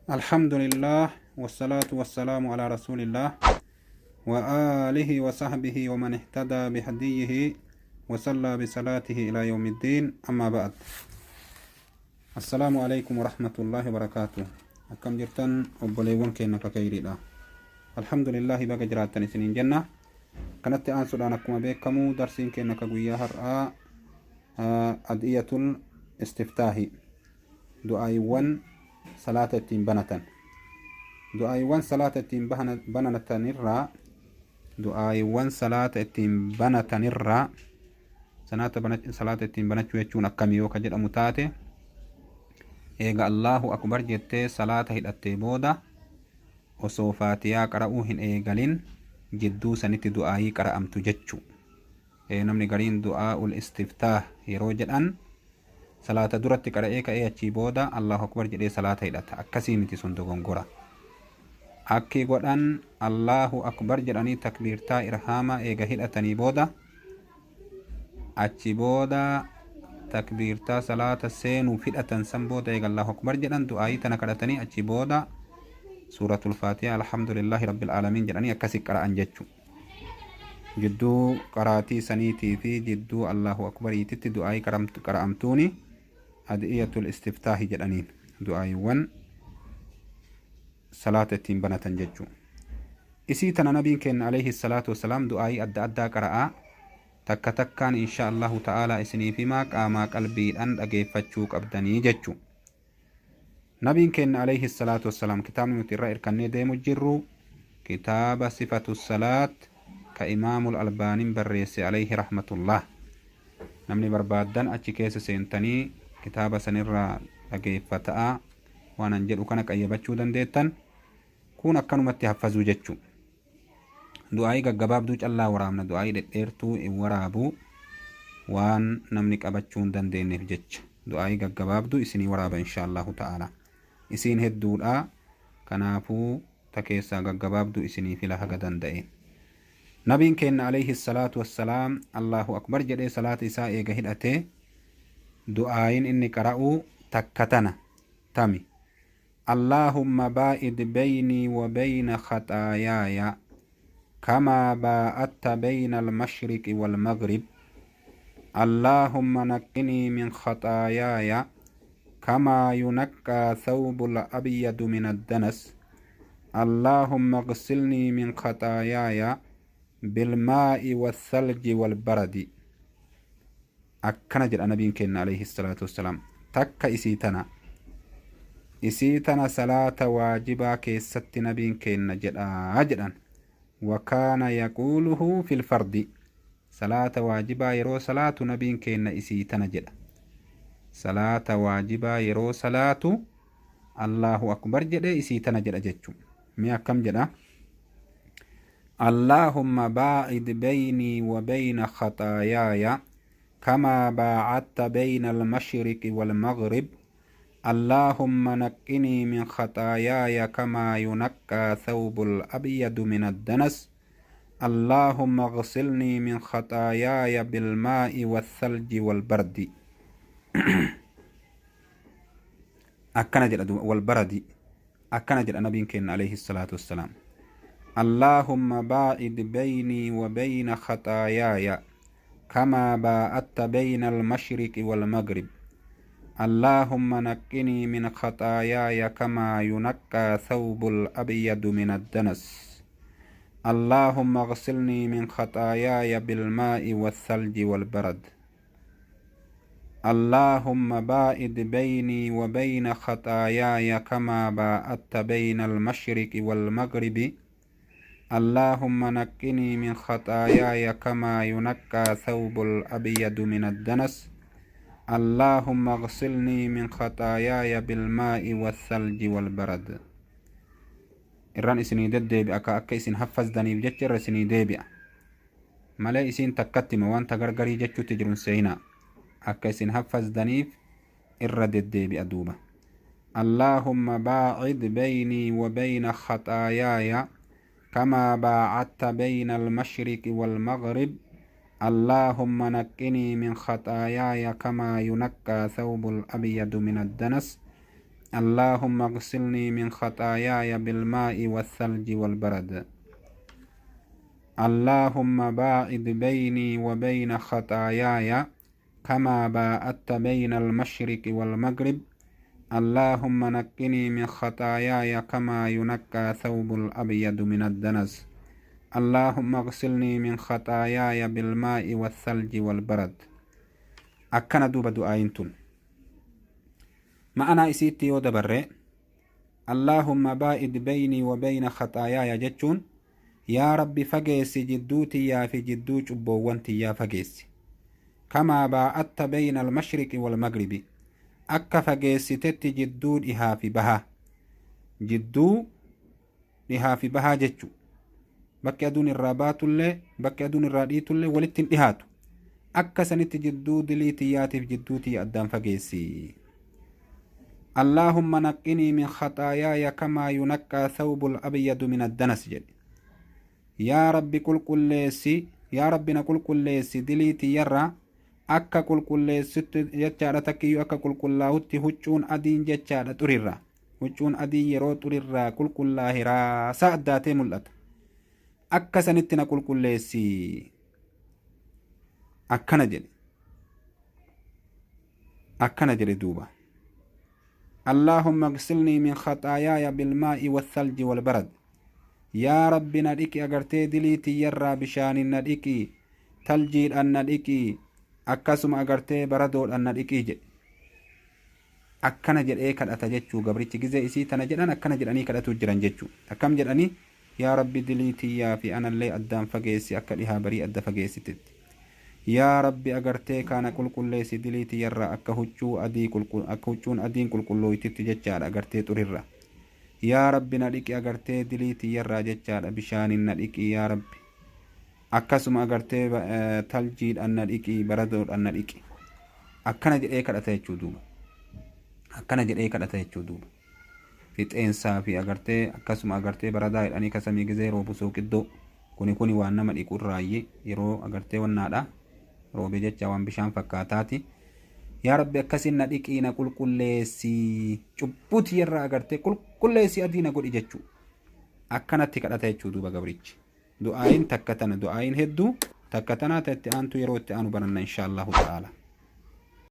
الحمد لله والصلاة والسلام على رسول الله وآله وصحبه ومن اهتدى بهديه وصلى بصلاته إلى يوم الدين. أما بعد، السلام عليكم ورحمة الله وبركاته. Akkam jirtan obboleewwan keenya kakayriidha? Alhamdulillahi, baga jiraattan isiniin jenna. Kanatti aansuudhaan, akkuma beekamu, darsiin keenya ka guyyaa har'aa ad'iyatul istiftaahi, du'aayiwwan salaata ittiin banatan. Du'aayiwwan salaata ittiin banatanirraa, du'aayiwwan salaata ittiin banatanirraa, salaata ittiin banachuu jechuun akkamii yoo ka jedhamu taate, eega Allahu akbar jettee salaata hidhattee booda, osoo faatiyaa qara'uu hin eegalin jidduu sanitti du'aayii qara'amtu jechu. Namni gariin du'aa'ul istiftaah yeroo jedhan salaata duratti qara'ee ka'ee achii booda Allahu akbar jedhee salaata hidhata. Akkasii miti, sun dogongora. Akki godhan, Allahu akbar jedhanii takbiirtaa irhaamaa eega hidhatanii booda, achi booda takbiirtaa salaata seenuuf hidhatan san booda, eega Allahu akbar jedhan, du'aayii tana kadhatanii, achi booda suuratul faatihaa alhamdulillahi rabbil aalamiin jedhanii akkasi qara'an jechu. Jidduu qaraatii saniitii fi jidduu Allahu akbariititti du'aayii qara'amtuuni ad'iyatul istiftaahi jedhaniin, du'aayiiwwan salaata ittiin banatan jechuu. Isii tana nabiin keenya alayhi salaatu wasalaam du'aayii adda addaa qara'aa. Takka takkaan insha Allahu ta'aalaa isiniif himaa, qaamaa qalbiidhaan dhageeffachuu qabdanii jechuu. Nabiin keenya alayhi salaatu wassalaam, kitaabni nuti irra irkannee deemu jirru kitaaba sifatu salaat ka Imaamul Albaaniin barreesse alayhi rahmatullah. Namni barbaaddan achi keessa seentanii kitaaba sanirraa dhageeffataa waan an jedhu kana qayyabachuu dandeettan. Kun akkanumatti haffazuu jechuu. Du'aayii gaggabaabduu callaa waraabna, du'aayii dhedheertuu hin waraabu, waan namni qabachuu hin dandeenyeef jecha. Du'aayii gaggabaabduu isinii waraaba insha Allahu ta'ala. Isiin hedduudha, kanaafuu ta keessaa gaggabaabduu isinii fila haga danda'een. Nabiin keenya alayhi salaatu wassalaam Allahu akbar jedhee salaata isaa eega hidhatee, du'aayiin inni qara'u takka tana tami? اللهم باعد بيني وبين خطاياي كما باعدت بين المشرق والمغرب. اللهم نقني من خطاياي كما ينقى ثوب الأبيض من الدنس. اللهم اغسلني من خطاياي بالماء والثلج والبرد. Akkana jedha nabiin keenya alayhi salaatu wassalaam. Takka isii tana. Isii tana salaata waajibaa keessatti nabiin keenya jedhaa jedhan. Wakaana yaquuluhu fil fardi. Salaata waajibaa yeroo salaatu nabiin keenya isii tana jedha. Salaata waajibaa yeroo salaatu Allahu akbar jedhee isii tana jedha jechu. Mee akkam jedha? اللهم باعد بيني وبين خطاياي كما باعدت بين المشرق والمغرب. اللهم نقني من خطاياي كما ينقى ثوب الأبيض من الدنس. اللهم اغسلني من خطاياي بالماء والثلج والبرد. Akkana jedha, والبرد. Akkana jedha nabiin keenya alayhi salaatu wassalaam: اللهم باعد بيني وبين خطاياي كما باعدت بين المشرق والمغرب. اللهم نقني من خطاياي كما ينقى ثوب الأبيض من الدنس. اللهم اغسلني من خطاياي بالماء والثلج والبرد. اللهم باعد بيني وبين خطاياي كما باعدت بين المشرق والمغرب. اللهم نقني من خطاياي كما ينقى ثوب الأبيض من الدنس. اللهم اغسلني من خطاياي بالماء والثلج والبرد. Irraan isinii deddeebi'a ka akka isin haffazdaniif jecha irra isinii deebi'a malee isiin takkatti hima wanta gargarii jechuutti jirun seenaa. Akka isin haffazdaniif irra deddeebi'a duuba. اللهم باعد بيني وبين خطاياي كما باعدت بين المشرق والمغرب. اللهم نقني من خطاياي كما ينقى ثوب الأبيض من الدنس. Allaahumma ighsilnii min khaxaayaaya bilmaa'i wathalji walbarad. Allaahumma baa'id beynii wa beyna khaxaayaaya kamaa baa'adta beyna almashriqi walmagrib. Allaahumma naqqinii min khaxaayaaya kamaa yunaqqaa thawbul abyadu min addanas. Allaahumma ighsilnii min khaxaayaaya bilmaa'i wathalji walbarad. Akkana duuba du'aayin tun. Ma'anaa isiitti yoo dabarre, Allaahumma baa'id beynii wa beyna khaxaayaaya jechuun, Yaa Rabbi fageessi jidduu tiyyaa fi jidduu cubboowwan tiyyaa fageessi. Kamaa baa'atta beyna almashriqi walmagribi, akka fageessitetti jidduu dhihaa fi bahaa. Jidduu dhihaa fi bahaa jechu. Bakki aduun irraa baatullee, bakki aduun irraa dhiitullee walitti hin dhihaatu. Akka sanitti jidduu dilii tiyyaatiif jidduu tiyya addaan fageessi. Allaahumma naqqinii min khaxaayaaya kamaa yunaqqaa thawbul abyadu min addanas jedhe. Yaa Rabbi qulqulleessi, yaa Rabbi na qulqulleessi dilii tiyyarraa akka qulqulleessitti jechaadha takkiyyuu akka qulqullaa'utti huccuun adiin jechaadha xurirraa. Huccuun adiin yeroo xurirraa qulqullaahe raasaa addaatee mul'ata. Akka sanitti na qulqulleessi. Akkana jedhe. Akkana jedhe duuba. Allaahumma igsilnii min khaxaayaaya bilmaa'i wathalji walbarad. Yaa Rabbi na dhiqi agartee dilii tiyyarraa bishaanin na dhiqi, taljiidhaan na dhiqi, akkasuma agartee baradoodhaan na dhiqii jedhe. Akkana jedhee kadhata jechuu gabrichi gizee isii tana jedhan akkana jedhanii kadhatuu jiran jechuu. Akkam jedhanii? Yaa Rabbi dilii tiyyaa fi anallee addaan fageessi akka dhihaa barii adda fageessitetti. Yaa Rabbi agartee kaa na qulqulleessi dilii tiyyarraa akka huccuu adii akka huccuun adiin qulqullooytitti jechaadha agartee xurirraa. Yaa Rabbi na dhiqi agartee dilii tiyyarraa jechaadha bishaanin na dhiqi yaa Rabbi. Akkasuma agartee taljiidhaan na dhiqi baradoodhaan na dhiqi. Akkana jedhee kadhata jechuu duuba. Akkana jedhee kadhata jechuu duuba. Fixeensaa fi agartee akkasuma agartee baradaa jedhanii ka samii gizee roobu sooqiddoo. Kuni kuni waan nama dhiqu irraayyi yeroo agartee wannaadha. Roobe jecha waan bishaan fakkaataati. Yaa Rabbi akkasin na dhiqii na qulqulleessi. Cubbuu tiyyarraa agartee qulqulleessi adii na godhi jechuu. Akkanatti kadhata jechuu duuba gabrichi. Du'aayin takka tana du'aayin hedduu takka tanaa ta itti aantu yeroo itti aanu baranna insha Allahu ta'ala.